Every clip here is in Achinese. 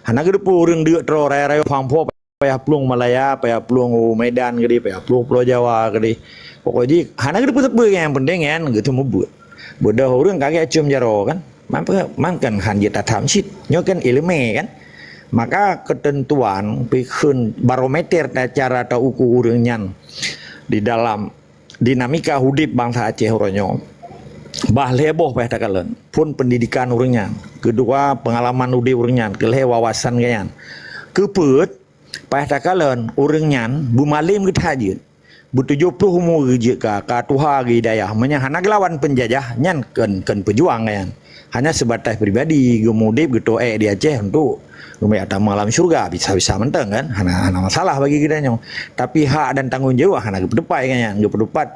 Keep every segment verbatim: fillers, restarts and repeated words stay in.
Hana geuteupeue ureuëng deuk troe raya-raya phang pho payah plueng Malaya, payah plueng u Medan keudeh, payah plueng Pulo Jawa keudeh. Pokok jih hana geuteupeue-teupeue, nyang penting nyan geuteumeubeuet. Beudoh ureuëng ka geucom jaroe kan. Man, man kan han jeuet tatham cit. Nyoe kan iéleumé kan. Maka keuteuntuan pikheun barometer cara tauku ureuëng nyan di dalam dinamika udeb bansa Aceh uroe nyoe. Bah lhée boh payah takalon, phon pendidikan ureuëng nyan, keudua pengalaman udeb ureuëng nyan, keulhée wawasan geuh nyan. Keupeuet payah takalon ureuëng nyan beumalem geuthat jeuet. Beutujoh ploh umu geujeuet ka, ka tuha geuhidayah. Meunyo hana geulawan peunjajah, nyan kon, kon peujuang nyan. Hanya seubatas pribadi, geumudeb geutoe di Aceh untuk geumeuyak tamong lam syurga, bisa-bisa mantong kan. Hana, hana masalah bagi geutanyoe. Tapi hak dan tanggong jaweueb hana geupeuteupat nyan, geupeuteupat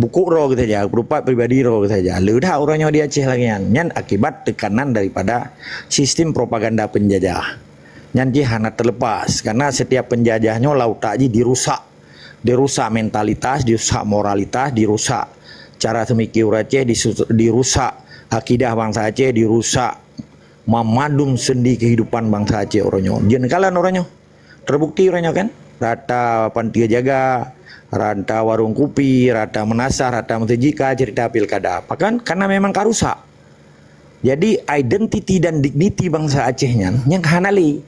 bukuk droe geutanyoe, geupeuteupat pribadi droe geutanyoe. Le that uroe nyoe di Aceh lagée nyan. Nyan akibat tekanan daripada sistem propaganda peunjajah. Nyan jih hana teulepas, karena setiap peunjajah nyoe lam utak jih dirusak. Dirusak mentalitas, dirusak moralitas, dirusak cara seumiki ureuëng Aceh, disu-, dirusak akidah bansa Aceh, dirusak mamandum sendi kehidupan bansa Aceh uroe nyoe. Jeuet kalon uroe nyoe. Terbukti uroe nyoe kan? Rata panti jaga, rata warung kupi, rata meunasah, rata meuseujid ka cerita pilkada. Apa kan? Karena memang ka rusak. Jadi, identiti dan digniti bansa Aceh nyan, nyan ka hana lé.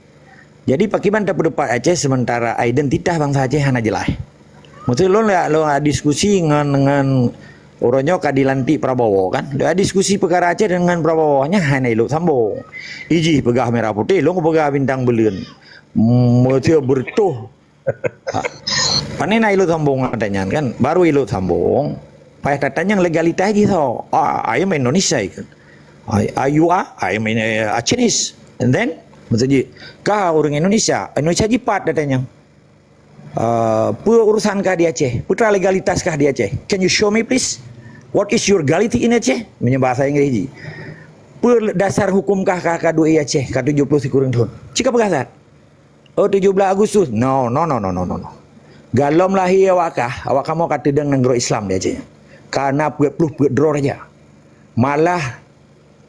Jadi, pakriban tapeuteupat Aceh sementara identitas bansa Aceh hana jeulaih. Maksud lôn, lôn diskusi ngon, ngon uroe nyoe ka dilantik Prabowo kan. Lôn diskusi peukara Aceh dengan Prabowo, nyan hana ilok sambong. Ijih peugah merah putih, lôn peugah bintang beuleuen. Maksud beureutoh Ha. Pane na ilok sambong ata nyan kan? Baru ilok sambong, payah tatanyong legalitas jih soe. Ah, I am Indonesia ikut. I, I, you are, I am in, uh, Chinese. And then, maksud jih, kah ureuëng Indonesia? Indonesia jipat tatanyong. Uh, peue urusan kah di Aceh? Peue teuma legalitas kah di Aceh? Can you show me please? What is your legality in Aceh? Meunyoe bahasa Inggris jih. Peue dasar hukum kah ka, ka duek di Aceh? Ka tujoh ploh sikureueng thon. Cit ka peugah that. Oh, tujoh blaih Agustus. No, no, no, no, no, no, no. Galom lahé awak kah, awak kamoe ka teudong nanggroe Islam di Aceh. Ka na peuet ploh peuet droe raja. Malah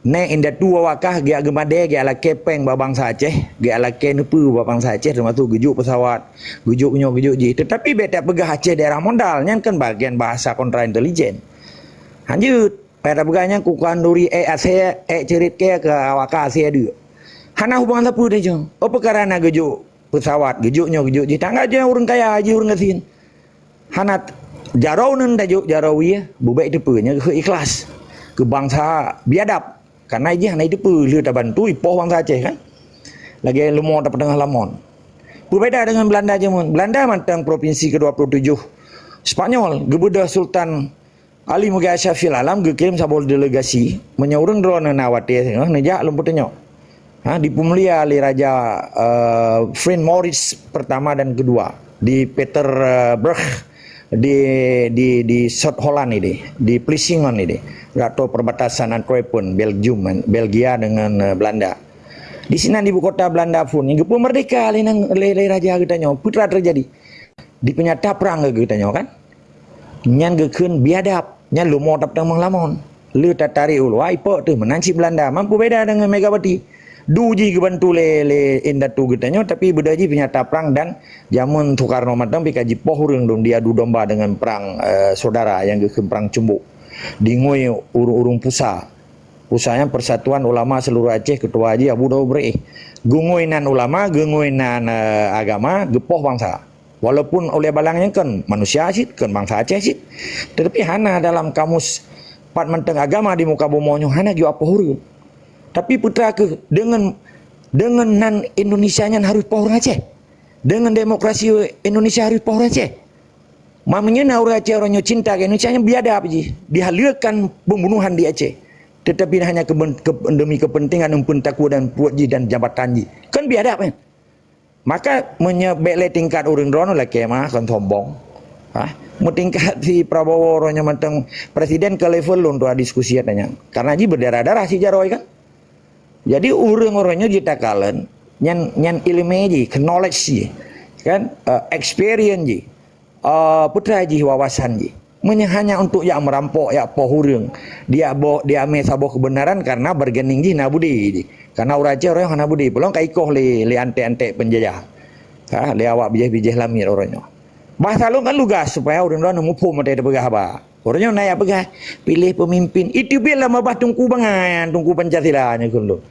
nèk indatu awak kah geujak geumadé, geujak lakée péng bak bansa Aceh, geujak lakée neupeue bak bansa Aceh, teumasuk geujok peusawat, geujok nyoe, geujok jih. Teutapi bék tapeugah Aceh daerah modal, nyan kan bagian bahasa kontra intelijen. Hanjeuet. Payah tapeugah nyan kukhanduri ék asèe, ék ceurit kèe keu awak kah asèe deuk. Hana hubungan sapeue teuh jih. Oh, peukara na geujok peusawat, geujok nyoe, geujok jih. Tangga jih ureueng kaya, jih ureueng gasien. Hana t-, jaroe uneun tajok, jaroe wie, beubèk teupeue nyan keu ikhlas. Keu bansa biadab. Karena jih hana jiteupeue, lheueh tabantu ipoh bansa Aceh kan. Lagèe leumo tapeuteungoh lamon. Beubeda dengan Belanda jameun. Belanda mantong provinsi kedua puluh tujuh Spanyol, geubeudôh Sultan Ali Mughirah Shah fil Alam geukirém saboh delegasi, meunyoe ureueng droeneuh na watèe singoh neujak lôn peutunyok. Ha, dipeumulia lé Raja, eh, Franz Moritz pertama dan kedua di Peterburg, di, di, di South Holland ini, di Vlissingen ini, atau perbatasan Antwerpen, Belgium, Belgia dengan, eh, Belanda. Di sinan ibu kota Belanda phon nyang geupeumeurdeka lé, lé, lé raja geutanyoe. Peue teuma teujadi? Dipeunyata prang keu geutanyoe kan? Nyan geukheun biadab, nyan leumo tapeutamong lamon. Lheueh tatarek u luwa, ipok teuh meunan cit Belanda. Mampu beda dengan Megawati. Du jih geubantu lé, lé indatu geutanyoe, tapi beudôh jih peunyata prang dan jameun Soekarno mantong pih ka jipoh ureueng dum diadu domba dengan perang, eh, saudara nyang geukheun perang Cumbok. Dingui ureueng-ureueng PUSA. PUSA nyan Persatuan Ulama Seluruh Aceh, ketua jih Abu Daud Beureueh. Geungui nan ulama, geungui nan, eh, agama, geupoh bansa. Walaupun ulèe balang nyan kon manusia cit, kon bansa Aceh cit, tetapi hana dalam kamus pat mantong agama di muka bumoe nyoe hana jipoh ureueng. Tapi peue teuma keuh deungon, deungon nan Indonesia nyan harôh poh ureueng Aceh. Deungon demokrasi Indonesia harôh poh ureueng Aceh. Meunyoe na ureueng Aceh uroe nyoe cinta keu Indonesia nyan biadab jih, dihaleukan pembunuhan di Aceh. Tetapi hanya keben-, ke-, demi kepentingan eumpeuen takue dan pruet jih dan jabatan jih. Kon biadab kan? Maka meunyoe bèk lé tingkat ureueng droeneuh lakèe meu'ah kon sombong. Ha? Meutingkat si Prabowo uroe nyoe mantong presiden keu level lôn tuan diskusi ata nyan. Karena jih berdarah-darah si jaroe kan. Jadi ureueng uroe nyoe jitakalon nyan, nyan ileumèe jih, knowledge jih. Kan? Eh, experience jih. Eh, peue teuma jih wawasan jih. Meunyoe hanya untuk jak meurampok, jak poh ureueng, diak boh, diak mé saboh keubeunaran karena bargaining jih na budé jih. Karena ureuëng Aceh ureuëng nyoe hana budi, peulong ka ikoh lé, lé antek-antek peunjajah. Ha, lé awak bijéh-bijéh lamiet ureuëng nyoe. Bahasa lôn kan lugas supaya ureuëng droeneuh muphom watée tapeugah haba. Ureuëng nyoe na nyang peugah, "Piléh peumimpin." Itu biet lam babah Teungku bangai, Teungku Pancasila nyoe kheun lôn.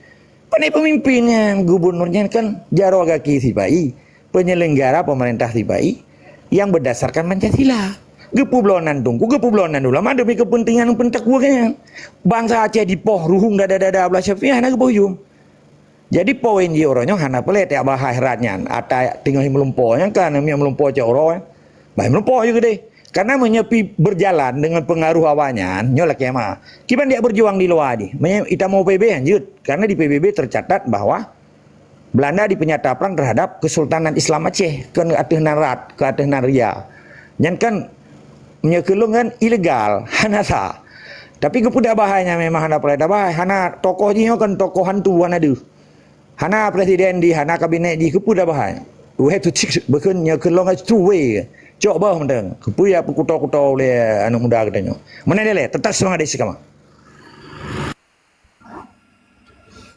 Pane peumimpin nyan, gubunur nyan kan jaroe gaki sipa-i, penyelenggara pemerintah sipa-i yang berdasarkan Pancasila. Geupeubloe nan Teungku, geupeubloe nan ulama demi kepentingan peuntak geuh nyan. Bansa Aceh dipoh ruhueng dada-dada Abdullah Syafi'i hana geupoh yum. Jadi poin jih uroe nyoe hana peureulée tajak bahai rat nyan, ata teungoh meulumpo nyan kan, meunyoe meulumpo cok uroe, bah meulumpo ju keudeh. Karena meunyoe pi berjalan dengan pengaruh awaknyan, nyoe lakée ma. Kiban diak berjuang di luwa jih. Meunyoe ita mau P B B lanjut, karena di P B B tercatat bahwa Belanda dipenyata perang terhadap Kesultanan Islam Aceh, kon ateueh nan rat, ke ateueh nan ria. Nyan kan meunyoe keu lôn kan ilegal, hana sah. Tapi geupeudak bahai nyan memang hana peureulée tabahai, hana tokoh jih nyoe kan tokoh hantu hana deuh. Hana presiden jih, hana kabinet jih, keupeue dak bahai. Weh tu cik beukheun nyoe keu lôn tu weh. Cok bah mantong. Keupeue ya peukuto-kuto lé aneuk muda geutanyoe. Meunan lé, tetap semangat di istiqamah.